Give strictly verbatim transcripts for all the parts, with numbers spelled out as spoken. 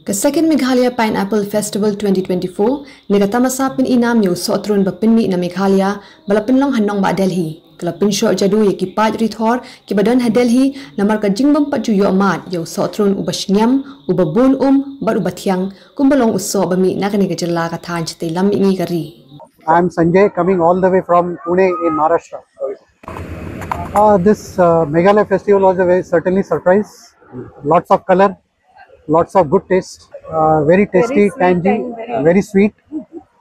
Ka Second Meghalaya Pineapple Festival twenty twenty-four ne ka tamasa pyn-i nam ïa u sohtrun ba pynmih na Meghalaya ba la pynlong ha nongbah Delhi, ka la pynshoh jadu ïa ki paid rithor kiba don ha Delhi namar ka jingbym pat ju ïoh mad ïa u sohtrun uba shngiam, uba bun um bad uba thiang kumba long u soh ba mih na kane ka jylla ka thaiñ shatei lam mihngi ka ri. I'm Sanjay, coming all the way from Pune in Maharashtra. Uh, this uh, Meghalaya festival was a very certainly surprise. Lots of color, lots of good taste, uh, very tasty, very sweet tangy, and very, very sweet,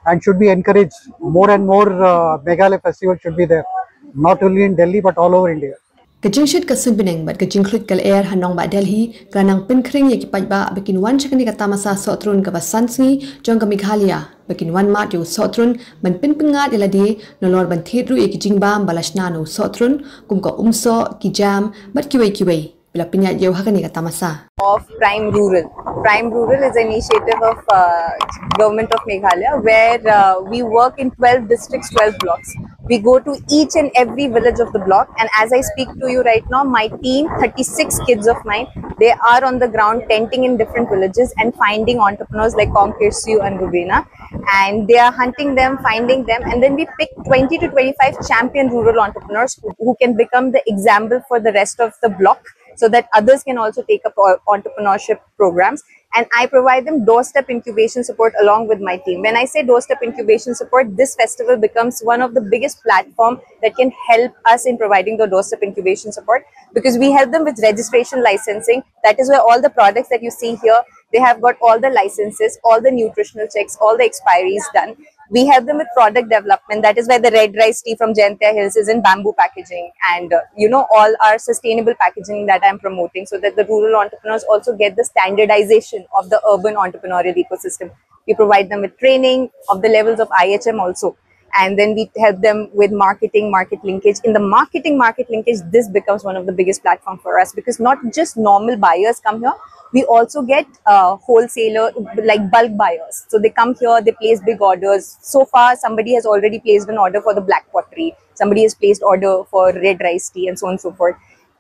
and should be encouraged. More and more uh, Meghalaya festival should be there, not only in Delhi but all over India. Ka jingshit ka suiñ bneng bad ka jingkhluit ka lyer ha nongbah Delhi ka la nang pynkhring ïa ki paidbah ba kin wan sha kane ka tamasa sohtrun kaba san sngi jong ka Meghalaya ba kin wan mad ïa u sohtrun ban pynpyngngad ïa lade nalor ban thied ruh ïa ki jingbam ba la shna na u sohtrun kum ka umsoh, ki jam bad kiwei kiwei ba la pynïaid ïa u ha kane ka tamasa. Of Prime Rural. Prime Rural is an initiative of uh, Government of Meghalaya where uh, we work in twelve districts, twelve blocks. We go to each and every village of the block, and as I speak to you right now, my team, thirty-six kids of mine, they are on the ground tenting in different villages and finding entrepreneurs like Kong Kirsiu and Rubina, and they are hunting them, finding them, and then we pick twenty to twenty-five champion rural entrepreneurs who, who can become the example for the rest of the block so that others can also take up entrepreneurship programs. And I provide them doorstep incubation support along with my team. When I say doorstep incubation support, this festival becomes one of the biggest platform that can help us in providing the doorstep incubation support, because we help them with registration, licensing. That is where all the products that you see here, they have got all the licenses, all the nutritional checks, all the expiries done. We help them with product development. That is why the red rice tea from Jaintia Hills is in bamboo packaging, and uh, you know, all our sustainable packaging that I'm promoting, so that the rural entrepreneurs also get the standardization of the urban entrepreneurial ecosystem. We provide them with training of the levels of I H M also, and then we help them with marketing, market linkage. In the marketing, market linkage, this becomes one of the biggest platform for us, because not just normal buyers come here, we also get uh, wholesaler, like bulk buyers. So they come here, they place big orders. So far, somebody has already placed an order for the black pottery, somebody has placed order for red rice tea, and so on and so forth.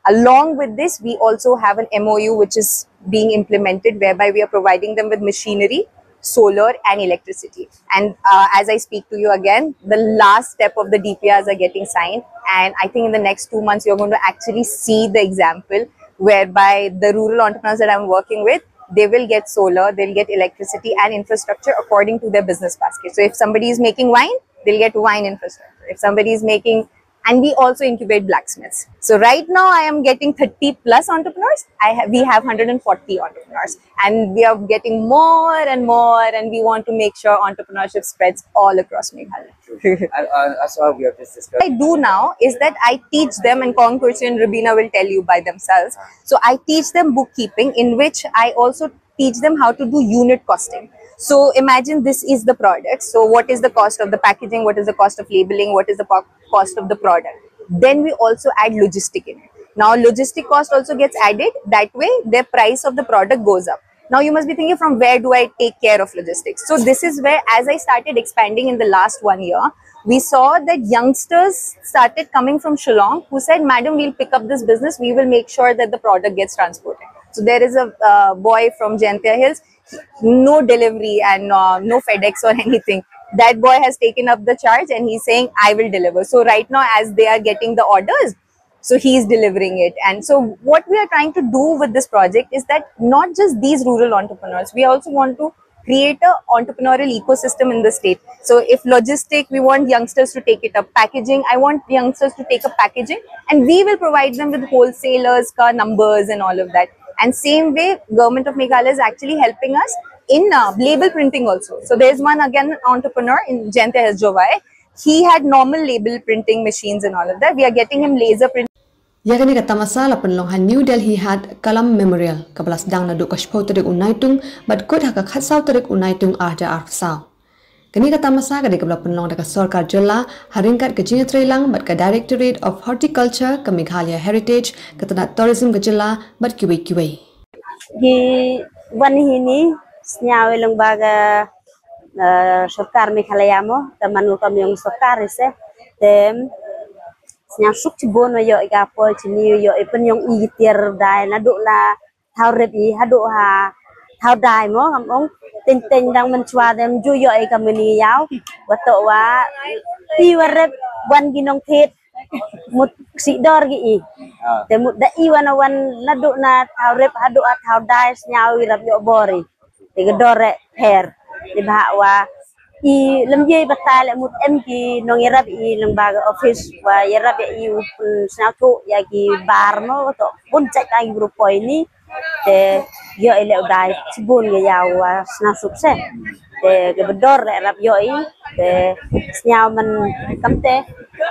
Along with this, we also have an M O U which is being implemented, whereby we are providing them with machinery, solar, and electricity. And uh, as I speak to you again, the last step of the D P Rs are getting signed. And I think in the next two months, you're going to actually see the example whereby the rural entrepreneurs that I'm working with, they will get solar, they'll get electricity and infrastructure according to their business basket. So if somebody is making wine, they'll get wine infrastructure. If somebody is making, and we also incubate blacksmiths. So right now I am getting thirty plus entrepreneurs. I ha- we have one hundred forty entrepreneurs, and we are getting more and more, and we want to make sure entrepreneurship spreads all across Meghalaya. And uh, as uh, we have just discussed, What I do now is that I teach them, and Kong Kirsiu and Rubina will tell you by themselves. So I teach them bookkeeping, in which I also teach them how to do unit costing. So imagine this is the product. So what is the cost of the packaging? What is the cost of labeling? What is the po- cost of the product? Then we also add logistic in it. Now logistic cost also gets added. That way, their price of the product goes up. Now you must be thinking, from where do I take care of logistics? So this is where, as I started expanding in the last one year, we saw that youngsters started coming from Shillong who said, "Madam, we'll pick up this business. We will make sure that the product gets transported." So there is a uh, boy from Jaintia Hills, no delivery and uh, no FedEx or anything. That boy has taken up the charge and he's saying, "I will deliver." So right now, as they are getting the orders, so he is delivering it. And so what we are trying to do with this project is that not just these rural entrepreneurs, we also want to create a entrepreneurial ecosystem in the state. So if logistic, we want youngsters to take it up. Packaging, I want youngsters to take up packaging, and we will provide them with wholesalers ka numbers and all of that. And same way, Government of Meghalaya is actually helping us in uh, label printing also. So there's one, again, entrepreneur in Jaintia Hills, Jowai. He had normal label printing machines and all of that. We are getting him laser print. Ïa kane ka tamasa la pynlong ha New Delhi Hat Kalam Memorial kaba la sdang naduh ka shiphew tarik u Naitung bad kut ha ka khatsaw tarik u Naitung arhajar arphew saw. Kane ka tamasa ka dei kaba la pynlong da ka sorkar jylla ha ryngkat ka jingïatreilang bad ka Directorate of Horticulture, ka Meghalaya Heritage, ka tnat tourism ka jylla bad kiwei kiwei. Ki wan hini sñiaw i lyngba ka sorkar Meghalaya mo, ta manu kam yong sorkar ise, te sñiaw suk chibun wa yoh i ka poi chini yoh i pynïong i tiar dai naduh la thaw rep i haduh ha thaw dai mo, kam ong, teng teng dang mynshwa dem ju ïoh i kam ngin ïaw, wa toh wa i wa rep wan ki nongthied mut ksih dor ki i. Te mut da i wan wan naduh na thaw rep haduh a thaw dai sñiaw i rap ïoh bor i. Te ka dor re pher. Te bha wa i lem ye batai le mut em ki nongïarap i lang ba ka office wa ïarap ïa i u pynsñiawthuh ïa ki bar mo, toh bun jait ka i bru poi ni. Te ïoh i leh u dai chibun ïa ïa wa sñiaw suk se. Te ka ba dor re rap ïoh i te sñiaw man kam te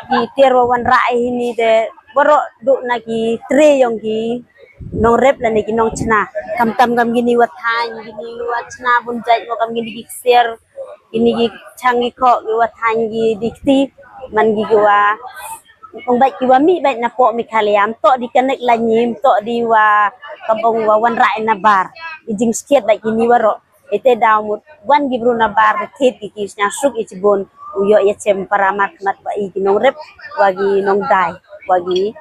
ki tiar wa wanrah i hini te baroh duh na ki tre yong ki nongrep lane ki nongchna. Kam tam kam kini wa thaiñ, kini wa chna bun jait mo, kam kini ki ksiar, kini ki chang ki khoh, ki wa thaiñ ki di kti, man ki ki wa ong bait ki wa mih bait na poh Meghalaya, mtoh di kanek la nyi, mtoh di wa kam ong wa wanrah na bar. I jingskiat bait kini waroh. Ite daw mut wan ki bru na bar de thied ki ki sñiaw suk i chibun u ïoh ïa chem para mat mat wa i ki nongrep, wa ki nongdai, wa ki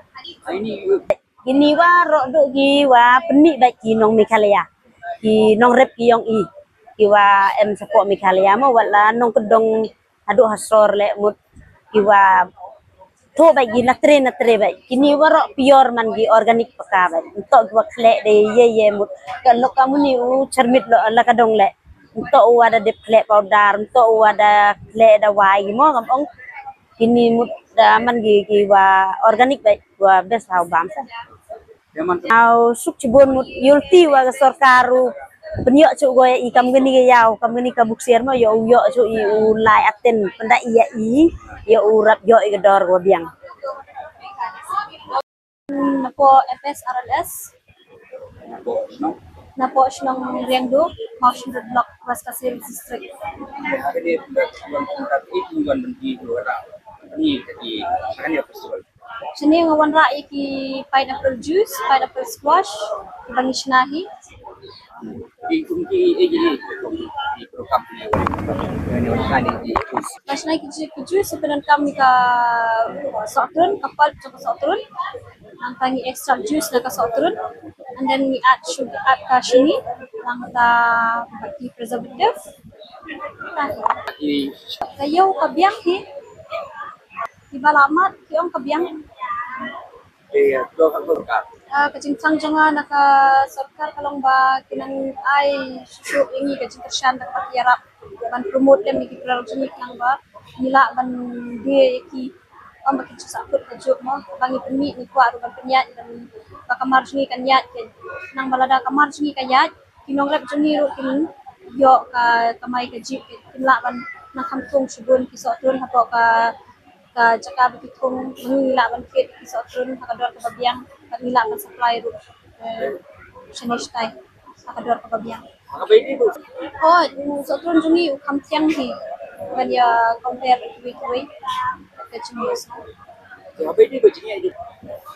Kini waroh duh ki wa pynmih bait ki nong Meghalaya. Ki nongrep ki yong i. Ki wa em sa poh Meghalaya mo, wat la nongkyndong haduh ha sor le mut. Ki wa thoh bait ki na tre na tre bait. Kini waroh pure man ki organic paka bait. Mtoh ki wa khleh de ye ye mut. Ka lok ka muni u chyrmit lo la ka dong le. Mtoh u wa da dep khleh powder, mtoh u wa da khleh dawai mo, kam ong. Kini mut da man ki ki wa organic bait, wa best ha u bam sa. Au suk chibun mut, yulti wa ka sorkar u pynïoh chuh ko ïa i kam kani ka ïaw, kam kani ka buksiar mo, ïoh u ïoh chuh i u lai aten, pynda i ïa i, ïoh u rap ïoh i ka dor ko biang. Napoh F S R L S, napoh shnong Riangdo, Mawshynrut Block, West Khasi Hills District. Shane nga wanrah ïa ki pineapple juice, pineapple squash, ki ba ngi shna hi. Ba shna ki ju-, ki juice, pyndonkam ïa ka sohtrun, ka pulp jong ka sohtrun. Nangta ngi extract juice na ka sohtrun. And then ngi add sugar, add ka shini. Nangta ki preservative. Ka ïew ka biang hi. Ki ba la mat ki ong ka biang. Ah, ka jingthrang jong nga na ka sorkar ka long ba ki nang ai shuh shuh ïa ngi ka jingkyrshan da kaba ki ïarap ban promote lem ïa ki product jong ngi, khnang ba ngi lah ban die ïa ki. Ym ba kin shu sahkut kajuh mo, ba ngi pynmih ngi kwah ruh ban pynïaid, ban ba ka mar jong ngi kan ïaid, khnang ba lada ka mar jong ngi ka ïaid, ki nongrep jong ngi ruh kin ïoh ka kamai kajih, kin lah ban nang kham thung shibun ki sohtrun hapoh ka ka jaka ba ki thung, ba ngi lah ban thied ki sohtrun ha ka dor kaba biang, bad ngi lah ban supply ruh, eh, shane shatai ha ka dor kaba biang. Hooid, u sohtrun jong ngi u kham thiang hi ban ïa compare bad kiwei kiwei. Ka jingïohsngew.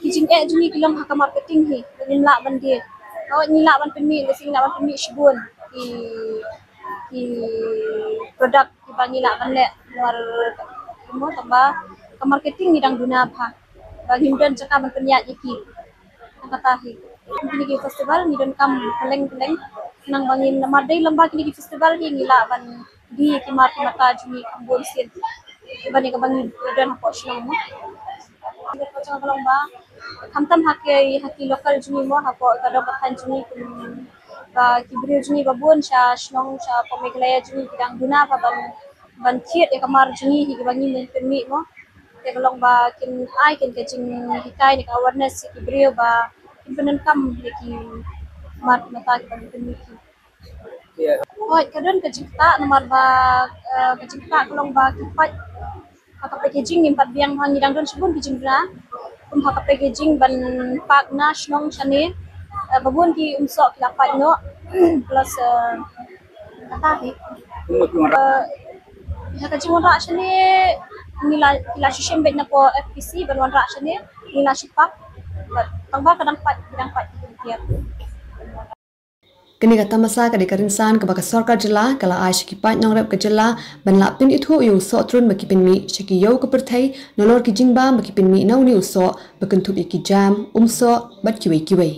Ki jingeh jong ngi ki long ha ka marketing hi, ba ngim lah ban die. Hooid, ngi lah ban pynmih, lehse ngi lah ban pynmih shibun ki, ki product kiba ngi lah ban leh, namar kumno, tangba ka marketing ngi dang duna bha. Ba ngim don jaka ban pynïaid ïa ki. Tang kata hi. Kine ki festival ngi donkam kylleng kylleng. Khnang ba ngin, namar dei lem bad kine ki festival hi ngi lah ban die ki mar ki mata jong ngi kham bun sien. Ban ïa kaba ngi don hapoh shnong mo. Ka long ba khamtam ha ki, ha ki local jong ngi mo, hapoh ka dong ka thaiñ jong ngi, kum ba ki briew jong ngi ba bun sha shnong, sha poh Meghalaya jong ngi ki dang duna bha ban, ban thied ïa ka mar jong ngi hi kiba ngi pynmih mo. Te ka long ba kin ai kin ka jinghikai ne ka awareness ïa ki briew ba kin pyndonkam ïa ki mar ki mata kiba ngi pynmih hi. Hooid, ka don ka jingktah namar ba, eh, ka jingktah ka long ba ki pait ha ka packaging ngim pat biang bha, ngi dang don shibun ki jingduna. Kum ha ka packaging ban pack na shnong shane, eh, ba bun ki umsoh ki la pait noh. Plus, eh, kata hi. Eh, ha ka jingwanrah shane ngi la, ki la shu shim beit na poh F P C ban wanrah shane, ngi la shu pack. Bad tang ba ka dang pait, ki dang pait ki kiad. Kane ka tamasa ka dei ka rynsan kaba ka sorkar jylla ka la ai sha ki paid nongrep ka jylla ban lah pynithuh ïa u sohtrun ba ki pynmih sha ki ïew ka pyrthei nalor ki jingbam ba ki pynmih na une u soh ba kynthup ïa ki jam, umsoh bad kiwei kiwei.